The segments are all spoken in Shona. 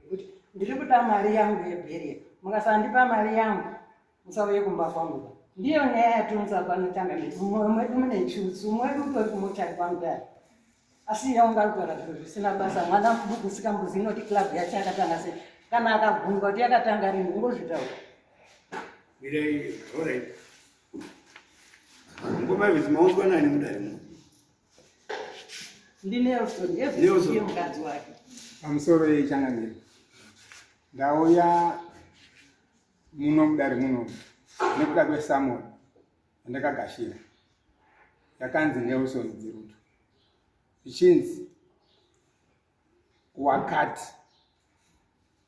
Kuti ndiri kuda mari yangu yebheriya, mukasandipa mari yangu musauye kumba kwangu ba. Ndiyo nyaya yationza pano changamire. Mumwoyo mwedu mune chutsu, umwe wedu utori kumochari kwangu dai. Asi iye unga kutaura zviro zvisina basa. Mwana muduku sikambuzi inoti club yacho yakatanga sei? Kana akabvunzwa kuti yakatanga rini, ungozvitaura. Mirai, all right. Ngoma hivi maunzwa nani mudare muno? Ndi Nelson, Nelson ndiye mukadzi wake. Pamusoro yechangamire. Ndauya muno mudare muno nekuda kwesamoni yandakagashira yakanzi Nelson Dzirutu zvichinzi wakati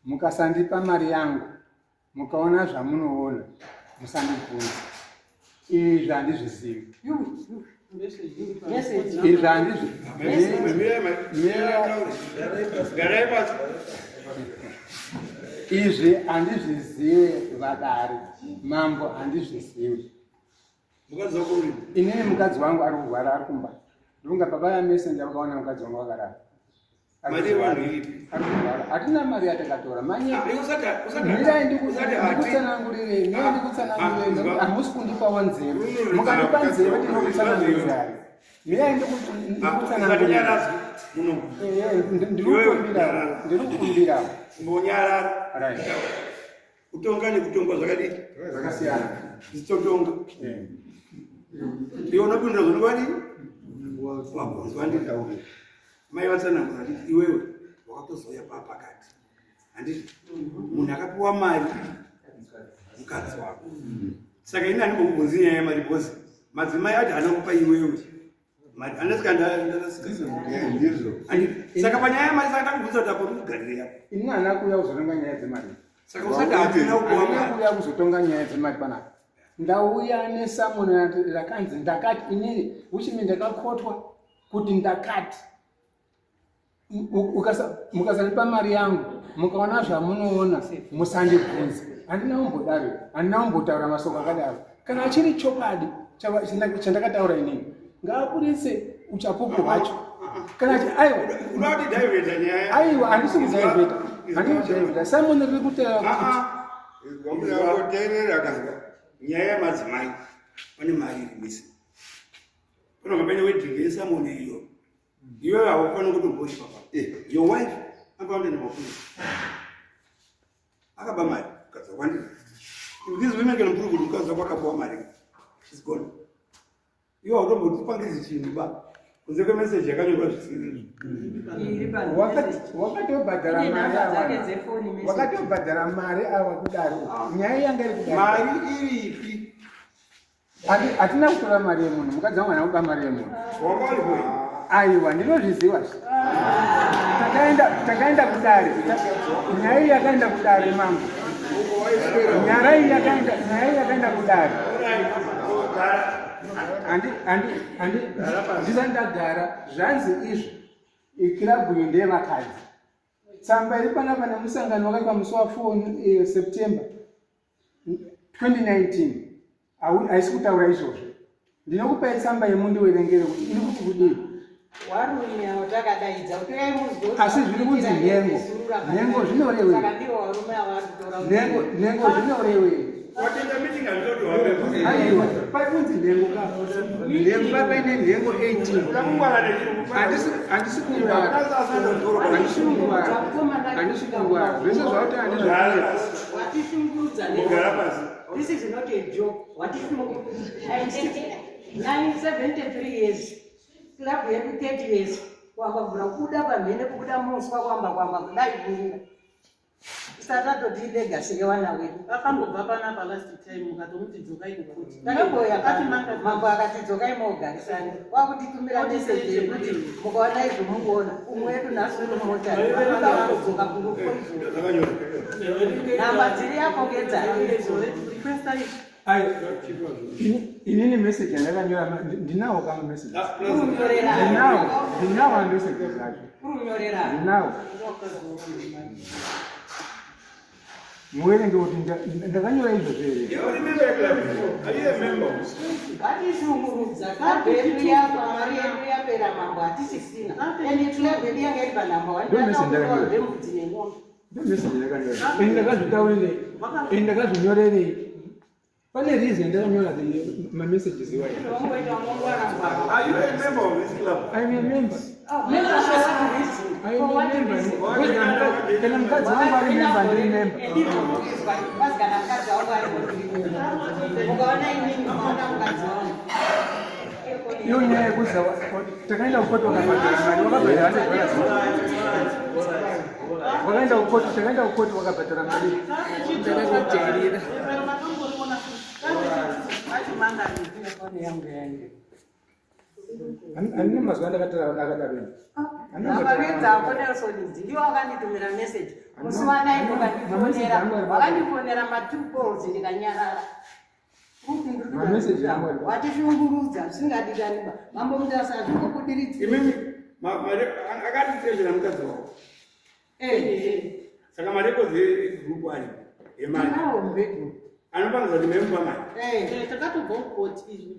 mukasandipa mari yangu mukaona zvamunoona musandibvunza izvi handizvizivi izvi izvi handizvizive vadare mambo handizvizivi inini mukadzi wangu ari kurwara ari kumba ndonga baba yamessenger vakaona mukadzi wangu vakarara hatina mari yatakatora manyemirai ndikutsanangurirei mirai ndikutsanangurirei hamusi kundipawo nzeve mukandipa nzeve ndinokutsanangurirai mirai ndikutsanangurirei ndiri kukumbirawo Kutonga nekutongwa zvakadii? Zvakasiyana. Zitotonga. Eh. Iwe unopindura zvinokwadii? Wabvunzwa nditaure. Mai vatsanangura vachiti iwewe wakatozouya papakati. Handiti? Munhu akapiwa mari mukadzi wako. Saka ini handimbokubvunzi nyaya yemari because madzimai ati haana kupa iwewe. Saka panyaya yemari saka takubvunza kuti apo uri apo. Ini handina kuuya kuzotonga nyaya dzemari. Saka usati hatina kupiwa mari. Kuuya kuzotonga nyaya dzemari panapa. Ndauya nesamoni rakanzi ndakati inini which means ndakakotwa kuti ndakati mukasandipa mari yangu mukaona zvamunoona musandibvunze handina kumbodaro handina kumbotaura masoko akadaro kana chiri chokwadi chandakataura inini ngaaburitse uchapupu hwacho kana aiwa aiwa handisi kudhaivheta handisi kudhaivheta simon riri kutaura kuti nyaya yemadzimai pane mari iri misi panonga paine wedding yesamoni iyo Iwewe haufaniri kutombori papa. Eh, your wife akaenda nemapurisa. Akaba mari mukadzi wako andina. If these women can prove kuti mukadzi wako akapiwa mari, she's gone. Iwe hautombotipangidzi chinhu ba. Kunze kwemeseji yakanyorwa zvisiri izvo. Wakatobhadhara mari awa. Wakatobhadhara mari awa kudaro. Nyaya yanga iri kudaro. Mari iripi? Hatina kutora mari yemunhu, mukadzi wangu haana kuba mari yemunhu. Aiwa, ndinozviziva. Takaenda takaenda kudare. Nyaya iyi yakaenda kudare mambo. Nyaya iyi yakaenda nyaya iyi yakaenda kudare. Handi handi handi ndisati ndagara zvanzi izvi ikirabhu iyo ndeyevakadzi. Tsamba iri panapa nemusangano wakaitwa musi wa 4 September 2019 haisi kutaura izvozvo ndinokupai tsamba yemundiwerengere kuti iri kuti kudii asi zviri kunzi nhengo nhengo zvinorewei nhengo zvinorewei aiwa paikunzi nhengo ka nhengo papaine nhengo 18 handisi kungwara handisi kungwara handisi kungwara zvese zvauti handizvo Watishungurudza Mugara pasi. This is not a joke. Watishungurudza. I'm 973 years. Club yedu 30 years. Kwamba kubvira kubuda pamhene kubuda muswa kwamba kwamba kudai kuira. Isati atoti legacy yewana wedu. Akambobva panapa last time ukatomuti dzokai kukoti. Takamboya pano. Mambo akati dzokai mogarisana. Kwakutitumira message yekuti mukaona izvo mungoona. Umwe wedu nhasi uri mumota. Vanoda kudzoka kurufu izvo. Namba dziri apo ngedzake. Inini message yandakanyora ndinawo kama message. Ndinawo, ndinawo message zacho. Ndinawo. Muwerenge kuti ndakanyora izvozvo here? Vatishungurudza club yedu yafa, mari yedu yapera mambo hatisisina. And club yedu yanga iri panhamba Ndomese ndakanyora. one. Mbudzi nen'ombe. Ndomeseji ndakanyora. Ini ndakazvitaurirei? Ini ndakazvinyorerei? Pane reason ndakanyora mamessages iwayo. Are you a member of this club? I'm a member. Oh, member for what reason? I'm For a what member. reason? Because kana mukadzi wangu ari member, ndiri member. Ndizvo mukadzi wangu ari member. Ukaona inini ukaona mukadzi wangu. Iyo nyaya yekuza takaenda kukoti wakabhadhara mari, wakabhadhara $100. Wakaenda kukoti, takaenda kukoti wakabhadhara mari. Ndakakujairira. Foni yangu yaenda. Handina mazuva andakataura akadaro ini. Handina Namba mazuva- dzako Nelson idzi ndiwo wakanditumira message musi wanai ukandifonera wakandifonera ma two calls ndikanyarara. Mameseji angu ari- Watishungurudza zvisingadikani ba. Mambo Mutasa hazvingobudiridzi. Imimi akati treasurer mukadzi wako. Eh. Saka marecords egroup ari emari. Tinawo mubedroom. Anopangidzwa kuti memupa mari. Eh. Takatobva kukoti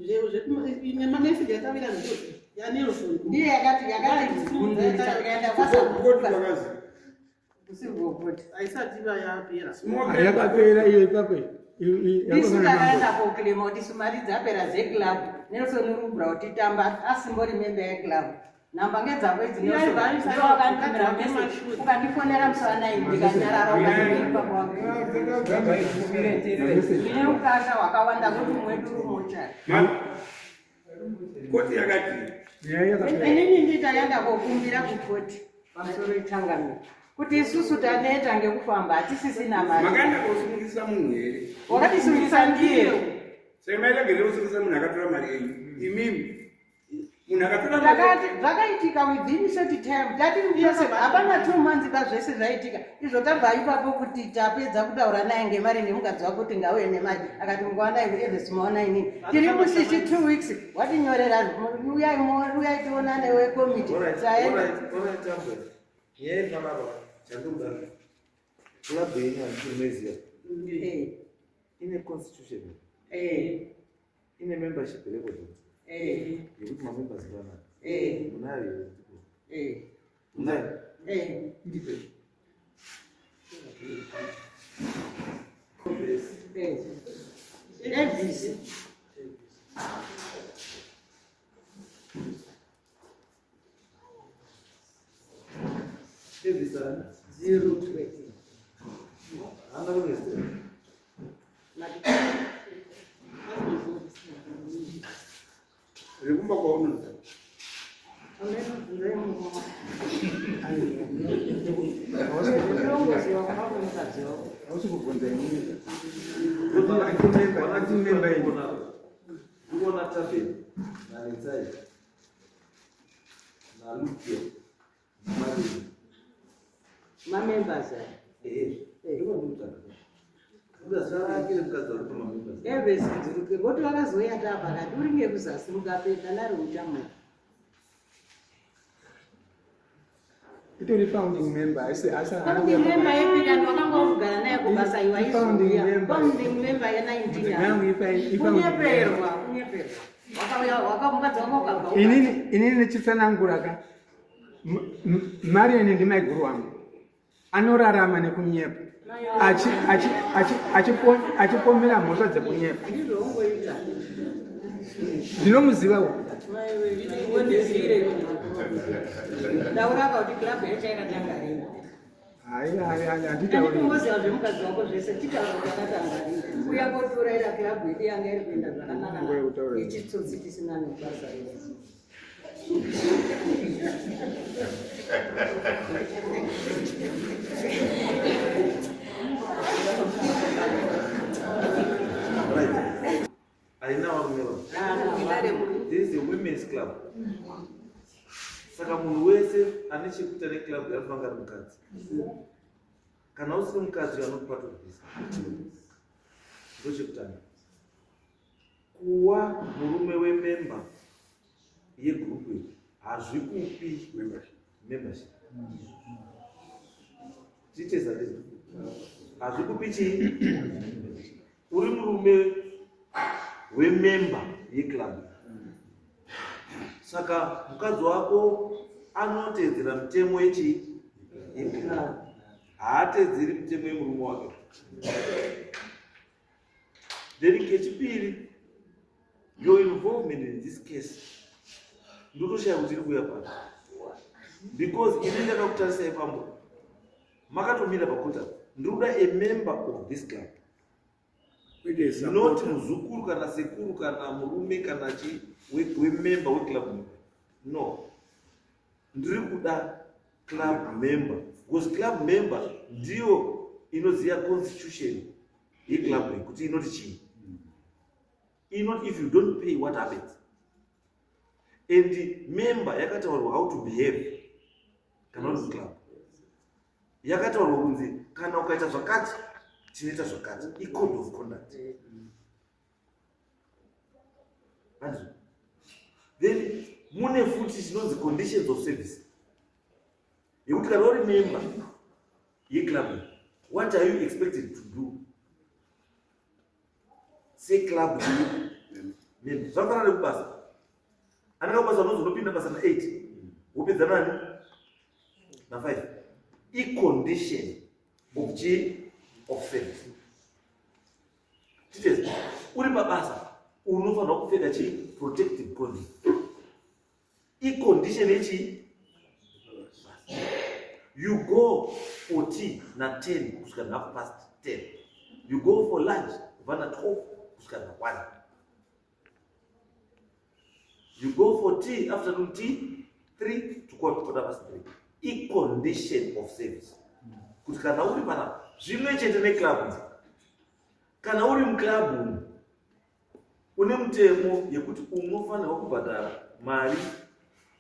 nemameseji akawira ndiyo yaNelson. Ndiye yakati yakati gundurisa tikaenda Koti kwasabuka. kwakazi. Kusingokoti. Haisati yapera. Small credit. Yakapera iyo ipapo. Ndisu takaenda koklema kuti isu mari dzapera dzeclub. Nelson Rubra utitamba asimbori member yeclub. Namba ngedzako idzi Nelson. Iye aibva Ndiwo wakanditumira message. Ukandifonera musi wanai ndikanyarara ukandipa kwako. Ndine ukasha hwakawanda kuti mwedu rumocha. Koti yakati Nyaya yakapera. Inini nditaenda kokumbira kukoti pamusoro ichangamiro kuti isusu taneta ngekufamba hatisisina mari. Makaenda kosungisa munhu here? Wakatisungisa ndiye. Saka mairegerera kusungisa munhu akatora mari yenyu. Imimi munhu akatora mari Takati zvakaitika within short time tati mutose hapana 2 months pazvese zvaitika izvo. Tabva ipapo kuti tapedza kutaura naye ngemari nemukadzi wako kuti ngauye nemari, akati mukaona Elvis maona inini tiri mushishi 2 weeks watinyorera uyai uyai tionane wekomiti taenda. Nyaya iri panapa, chandikuda, club yenyu handikunoiziva. Ine constitution? Eh. Ine membership record? Eh. Yekuti mamembers vanani? Eh. Munayo here? Eh. Munayo? Eh. Ndipe. Eh. Elvis. Davis ani? 020. Haana kuregister. Mati- Rekumba kwaunoza. Ameno ndemo. Ndinongoziva kumba kwemukadzi wako. Hausi kubvunza inini. Ati member ini. Ndikuona Tabeni naNetsai naLukia naMarina. Mamembers aya. Ehe, ndiko ndikutaura. Kuda zita rake remukadzi wari pamamembers. Elvis Dziruke ngoti vakazouya taapakati uri ngekuzasi mukapenda nari uchamuka. Itori founding member. Asi asi Founding member yepikani wakanga wakugara naye kubasa iwa I-founding izouya. member. Founding member ye19. Mudzimai wangu i-founding Kunyeperwa, kunyeperwa. Wakauya wakamukadzi wako ukabva. Inini nechitsanangura ka. Marian ndimaiguru wangu. Anorarama nekunyepa. Achipomera mhosva dzekunyepa. Ndizvo ungoita. Ndinomuzivawo. Wondizire. Ndauraka kuti club yacho yakatanga rini. Hai hai hai, handitauri. Andikungoziva zvemukadzi wako zvese, titaura kuti yakatanga rini. Uya kotiurayira club yedu yanga iri kuenda zvakanaka. Nguva yekutaura. Ichitsotsi tisina nebasa rese. Right. Haina varume va. This is a women's club. Saka munhu wese ane chekuita neclub anofanira ari mukadzi. Kana usiri mukadzi, you are not part of this. Ndochekutanga. Kuwa murume wemember yegroup iyi hazvikupi Membership. Membership. Tiite zati hazvikupi chii? Uri murume wemember yeclub, saka mukadzi wako anoteedzera mitemo yechii? Yeclub. Haatedzeri mitemo yemurume wake. Then kechipiri, your involvement in this case ndotoshaya kuti iri kuuya pano because ini ndakakutarisai pambo makatomira pakota ndiri kuda a member of this club not muzukuru kana sekuru kana murume kana chi wemember weclub member no ndiri kuda club member because club member ndiyo inoziva constitution yeclub iyi kuti inoti chii inoti if you don't pay what happens and member yakataurwa how to behave kana uri muclub yakataurwa kunzi kana ukaita zvakati tinoita zvakati icode of conduct andizvo then mune futi chinonzi conditions of service yekuti kana uri member yeclub what are you expected to do seclub member zvakafanana nekubasa anenge kubasa unonzi unopinda basa na8 wopedza nani na5 icondition of chi of service titezi uri pabasa unofanirwa kupfeka chi protective clothing icondition yechi you go for tea na 10 kusvika na half past 10 you go for lunch kubva na 12 kusvika na 1 you go for tea afternoon tea 3 to quarter past 3 icondition of service kuti kana uri pana zvimwe chete neclub kana uri muclub umu une mutemo yekuti unofanirwa kubhadhara mari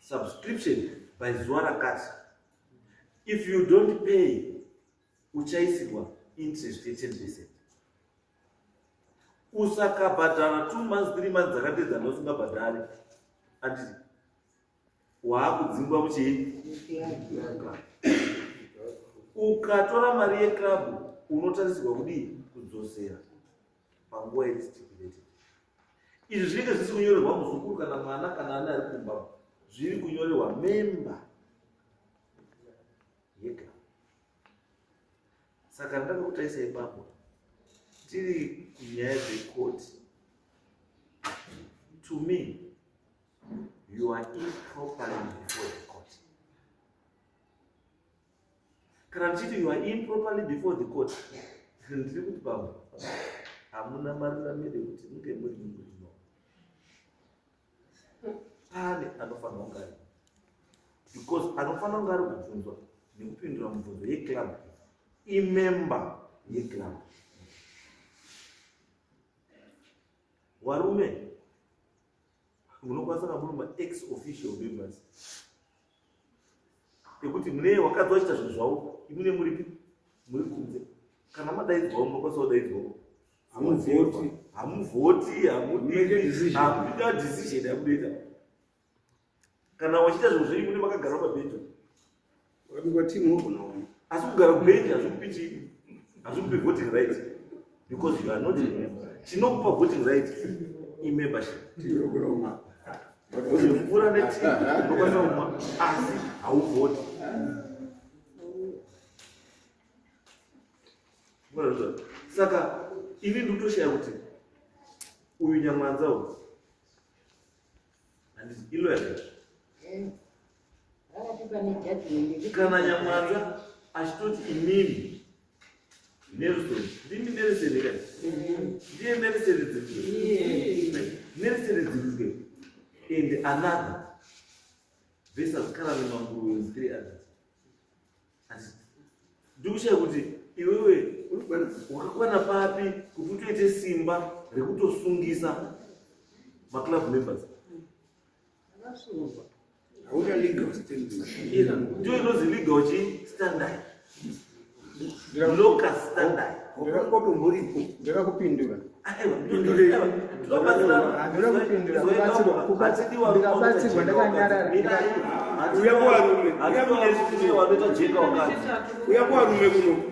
subscription by zuva rakati if you don't pay uchaisirwa interest ye 10 percent usakabhadhara 2 months 3 months dzakatedzana usingabhadhari anditi waakudzingwa muchii ukatora mari yeclub unotarisirwa kudii kudzosera panguva iri stipulated izvi zvinenge zvisi kunyorerwa muzukuru kana mwana kana ani ari kumba zviri kunyorerwa memba yega saka ndakakutarisai bambo tiri kunyaya dzekoti to me you are improperly before the court kana ndichiti you are improperly before the court ndiri kuti bambo hamuna maruramiro ekuti munge muri murimo pane anofanira kunge ari because anofanira kunge ari kubvunzwa nekupindura mubvunzo yeclub imember yeclub varume munokwanisa nga muri maex official members ekuti mune wakadzi wachiita zvinhu zvavo imune muripi muri kunze kana madaidzwawo munokwanisa kudaidzwawo hamuvhoti hamuvhoti hamudida decision yamunoita kana wachiita zvinhu zvenyu mune makagara pabhenji wakabikwa timu unogona kuona asi kugara kubhenji hazvikupi chii hazvikupi voting right because you are not a member chinokupa voting right imembership tirokuroma mvura netii unokwanisa kumwa asi hauvhoti saka ini ndikutoshaya kuti uyu nyamwanza uyu handiti iloya kana nyamwanza achitoti imimi Nelson ndimi Nelson ka ndiye Nelson dzirwe Nelson dzirwe and another versus Karame Manguru and three others asi ndikushaya kuti iwewe wakakwana papi kuti utoite simba rekutosungisa maclub members Hauna legal standing. Ndiyo inonzi legal chi standard. Locus standard. Wakotomboripo. Ndoda kupindura. Aiwa, Pindure. Ndoda kupindura. Kubatsirwa ndikabatsirwa ndakanyarara. Uya kuvarume. Uya Wanoita jenga wakadzi. Uya kuvarume kuno.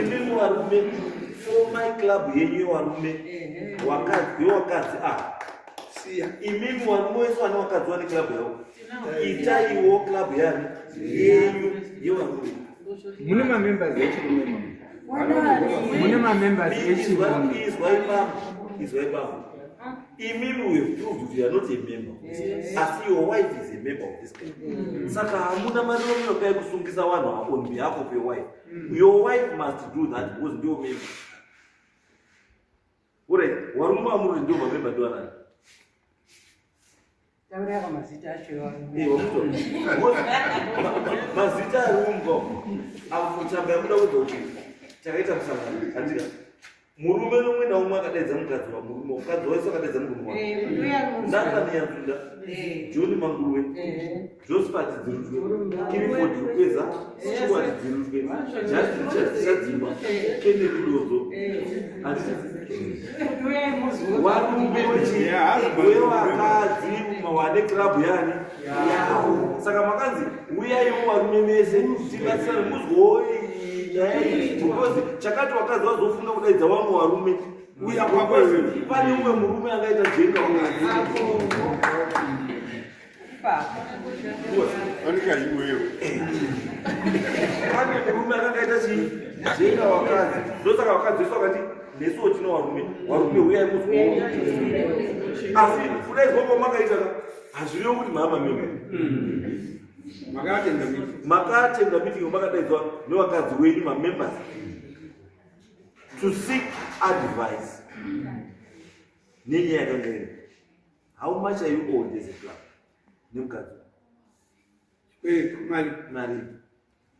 Imimi varume, formai club yenyu yevarume. Wakadzi, yewakadzi ah. Siya. Imimi varume wese vane wakadzi vane club yavo. Itaiwo club yani yenyu yevarume. Mune mamembers echirume mama. Mune mamembers echirume. Izwai baba, izwai baba. Imimi we have proved kuti you are not a member of this club. Asi your wife is a member of this club. Saka hamuna mariromiro kai kusungisa vanhu on behalf of your wife. Your wife must do that because ndiyo member. Alright, warume vamuri ndiwo mamember ndiwo anani? Tauraya pamazita acho Eh, mazita arumba afutsamba yakuda kuudza kuti takaita musangano andika murume nomwe naumwe akadaidza mukadzi wamurume mukadzi wese akadaidza murume wake eh, Nathan Yanzunda John Manguruwe Josephat Dzirutwe Kiriford Rukweza Stuart Dzirutwe Justin Chadzimba Kennedy Dozo anditi Varume wevakadzi wane club yani yavo saka makanzi uyaiwo varume vese tibatsirane muzwowo nyaya iyi because chakati vakadzi vazofunga kudaidza vamwe varume Uya kwako iwewe. pane umwe murume angaita jenga wakadzi Fanika iwewe. Pane murume akangaita chii? Jenga wakadzi. Ndosaka vakadzi vese vakati nesuwo tino varume. Varume huyai muzwe. Asi kudai zvako makaita ka hazvirevi kuti mama mimi. Makatenda meeting. Makatenda meeting makadaidzwa nevakadzi wenyu mamembers to seek advice nenyaya yakanga iri. How much are you owed as a club? Nemukadzi. Eh, mari. Mari.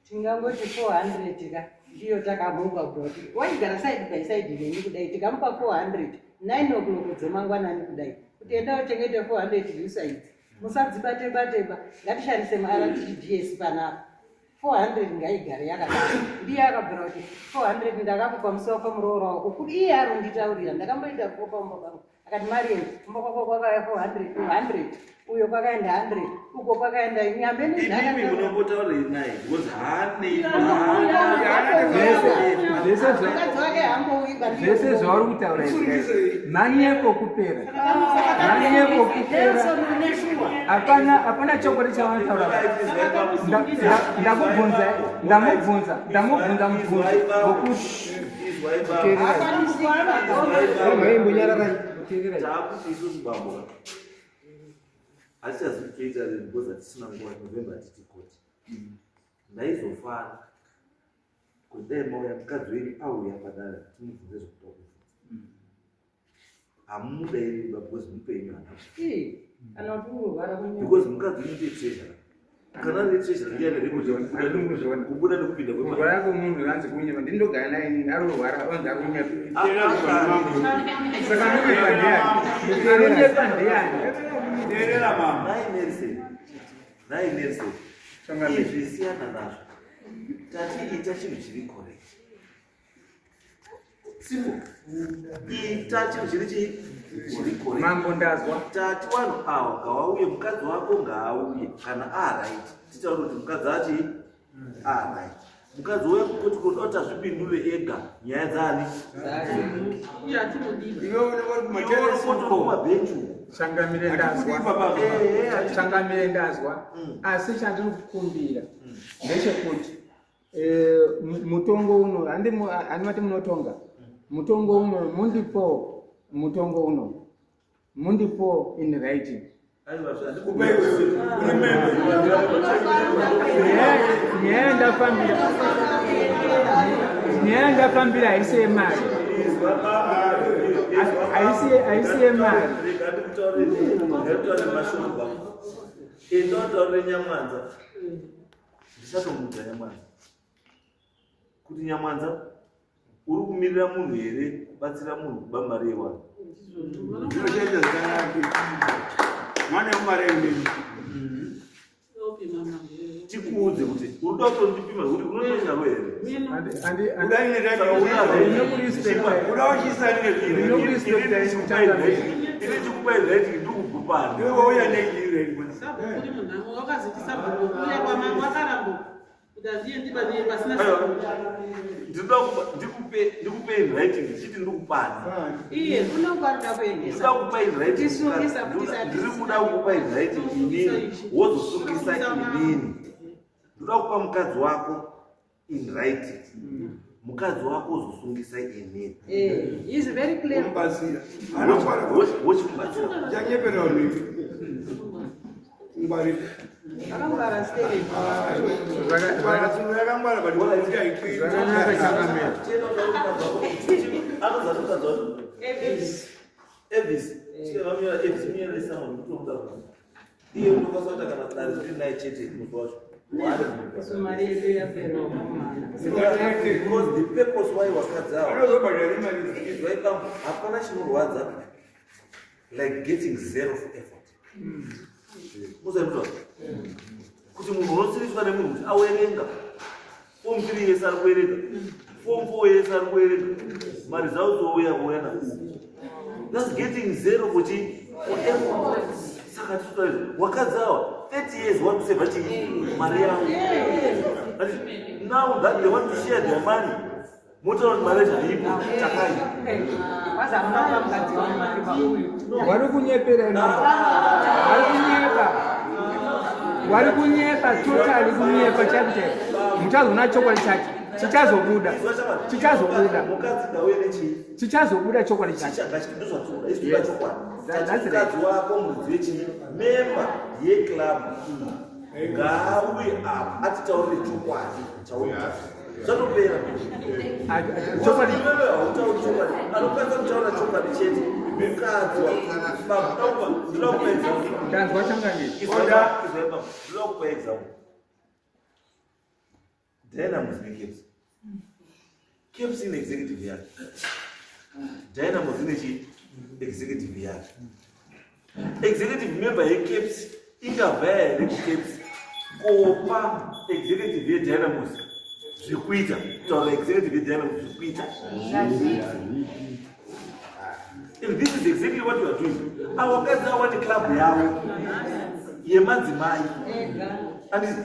Tingangoti 400 ka ndiyo takamupa kuti waigara side by side neni kudai tikamupa 400 9 o'clock dzemangwanani kudai kuti enda uchengete 400 usa idzi musadzibate bateba ngatishandise maRTGS panapa 400 ngaigare yakadaro ndiye akabvira kuti 400 ndakakupa musi wako muroora wako kuti iye aronditaurira ndakamboita kupa mumba pangu akati Marian kumba kwako kwakauya 400 100 uyo kwakaenda 100 uko kwakaenda nyambe Imimi munombotaurei naye because haanei mukadzi wake hambouiba Zvese zvauri kutaura izvi manyepo kupera manyepo kupera Nelson une shuwa hapana hapana chokwadi chavanotaura ndakubvunza ndamubvunza ndamubvunza mubvunzo wokuti Taakuti isusu bambo hatichazi kutoita because hatisina nguva November hatiti koti ndaizofara kuti dai mauya mukadzi wenyu auya padare timubvunze zvekuda kubvunza hamumuda iri because mupenyu hana kana kuti urwara kunyanya because mukadzi wenyu ndiye treasurer kana ari treasurer ndiye ane record yekubuda kubuda nekupinda kwemari kurwara kwemunhu vanzi kunyepa ndindogara naye inini arorwara vanzi ari kunyepa saka anonyepa ndiani anonyepa ndiani Teerera mama. Nai Nelson, nai Nelson, Changamire. izvi siyana nazvo. Tati ita chinhu chiri correct. Simple. Ita chinhu chiri chii? Chiri correct. Mambo ndazwa. Tati vanhu ava ngavauye, mukadzi wako ngaauye kana aright. Titaure kuti mukadzi achi aright. Mukadzi wouya kukoti kunoda kuti azvipindure ega nyaya dzaani? Uye atinodiwa. Iwe unenge uri Iwe kumateresi unokotora uko. kumabhenji uko. Changamire Hatikudi ndazwa. baba. Ehe, hatidi. Changamire ndazwa. Asi chandiri kukumbira ndechekuti eh, mutongo uno handi mati munotonga mutongo uno mundipo mutongo uno mundipo in writing. Aiwa, zvandikupa Kupa iwewe. Uri member. Nyaya yandafambira nyaya yandafambira haisi yemari haisi yemari. Ndikutaurire mashoko baba. Enda utaurire Nyamwanza. Ndichatomuudza Nyamwanza. Kuti Nyamwanza uri kumirira munhu here kubatsira munhu kuba mari yewanhu? Ndinochaita zita rake. Mwana wemari yemene. Okay, mama. Tikuudze kuti uri kuda kutondipima zvekuti unotonyarwa here? Kuda ine Saka una rake. Kuda uchisa ine zviro. Ndinokurespecta ini changamire. Ini ndikupa right ndikugupana. Iwe wauya nechi right. Sabhuku uri munhamo wakaziti sabhuku kuuya kwamambo akaramba kuti handiye ndibane pasina Aiwa. sabhuku. Ndinoda kupa ndikupe ndikupe in writing ndichiti ndikupani. iye unokwarida kuendesa Ndinoda kupa in writing. Tisungisa kuti tisati- Ndiri kuda kupa in writing inini wozosungisa inini. Ndinoda kupa mukadzi wako In writing. Mukadzi wako ozosungisa inini. Eh, he is very clear. Mubatsira. Anongwara. Wochimubatsira. Chanyepera vanhu ivi. Kungwarira. Akangwara Sterek. Kungwara tsuro yakangwara but kuti haikwiri. Zvakanaka changamire. Anozati mukadzi wacho. Elvis. Elvis, chikavamira Elvis mira someone kutomuda kuti. Iye unokwanisa kuita kana dare riri naye chete musi wacho. Isu mari yedu yapera mwana. Because the purpose why wakadzi ava Anozobhadhara nemari dzake. izwai pamwe hapana chinorwadza like getting zero for effort. Musaimutwa kuti munhu unotsiriswa nemunhu kuti awerenga form 3 yese ari kuerenga, form 4 yese ari kuerenga, maresults ouya kuuya na that's getting zero for chi for effort. Saka titotaizvo wakadzi awa 30 years want kusevha chii mari yavo. And now that they want to share their money, motaura kuti mari yacho haipo takai. Wazamuna kuva mukadzi wangu mari pauyu. Wari kunyepera ino, wari kunyepa, wari kunyepa totally, kunyepa chaiko chaiko. Muchazoona chokwadi chacho chichazobuda, chichazobuda. Mukadzi ngauye nechii? Chichazobuda chokwadi chacho. Ndozvatinoda isu, toda chokwadi. That's right. Mukadzi wako muridzi wechii member yeclub ngauye apa atitaurire chokwadi chauri zvatopera. Chokwadi. Iwewe hautauri chokwadi, anokwanisa kutaura chokwadi chete mukadzi. Ndoda kupa example. Ndanzwa changamire. Izwai baba, ndoda kupa example. Dynamos neCaps. Caps ine executive yake, Dynamos ine chi executive yake. Executive member yeCaps ingabva here kuCaps kopa executive yeDynamos zvekuita, kutaura executive yeDynamos zvekuita? And this is exactly what you are doing. Awakadzi awane club yavo yemadzimai, anditi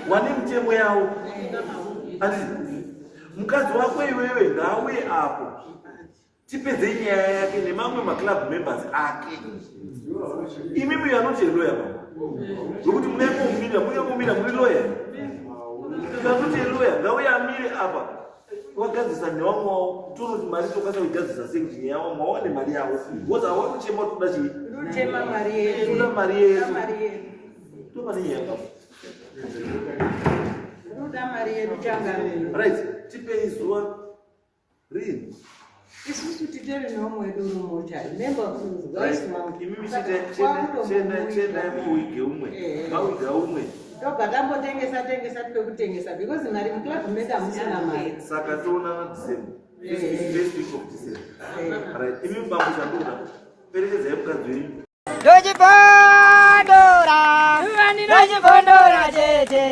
wane mitemo yavo, anditi mukadzi wako iwewe ngauye apo tipedze nyaya yake nemamwe maclub members ake. Imimi you are not a lawyer baba, nokuti munengomira munengomira muri lawyer. You are not a lawyer. Ngauye amire apa wagadzisa nevamwe wavo, tonoti mari tokwanisa kuigadzisa sei kuti nyaya wamwe wawane mari yavo, because hawa kuchema toda chii? Tochema mari yedu. Toda mari yedu. Toda mari yedu. Topane nyaya kapo. Toda mari yedu changamire. Right, tipei zuva rini. Isusu titori neumwe wedu uri mumochari. Member vice wangu. Imimi chiendai muwige umwe. Mawiga umwe. Tobva tambotengesa tengesa pekutengesa because mari muclub medu hamusina mari. Saka toonana December, first week of December. Right, imimi bambo, chandoda perekedzai mukadzi wenyu. Ndochibondora, ndochibondora chete.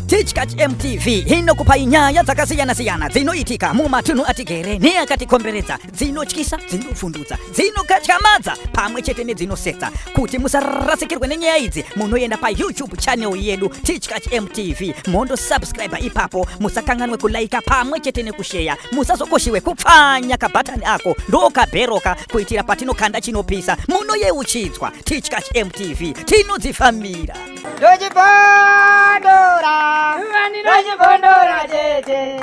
Tichkach MTV inokupai nyaya dzakasiyana-siyana dzinoitika mumatunhu atigere neakatikomberedza, dzinotyisa, dzinopfundutsa, dzinokatyamadza pamwe chete nedzinosetsa. Kuti musarasikirwe nenyaya idzi, munoenda paYouTube channel yedu Tichkach MTV, mondosubscribe ipapo. Musakanganwe kulaika pamwe chete nekusheya. Musazokoshiwe kupfanya kabhatani ako ndokabheroka kuitira patinokanda chinopisa munoyeuchidzwa. Tichkach MTV, tinodzifambira. Ndochibondora, ndochibondora chete.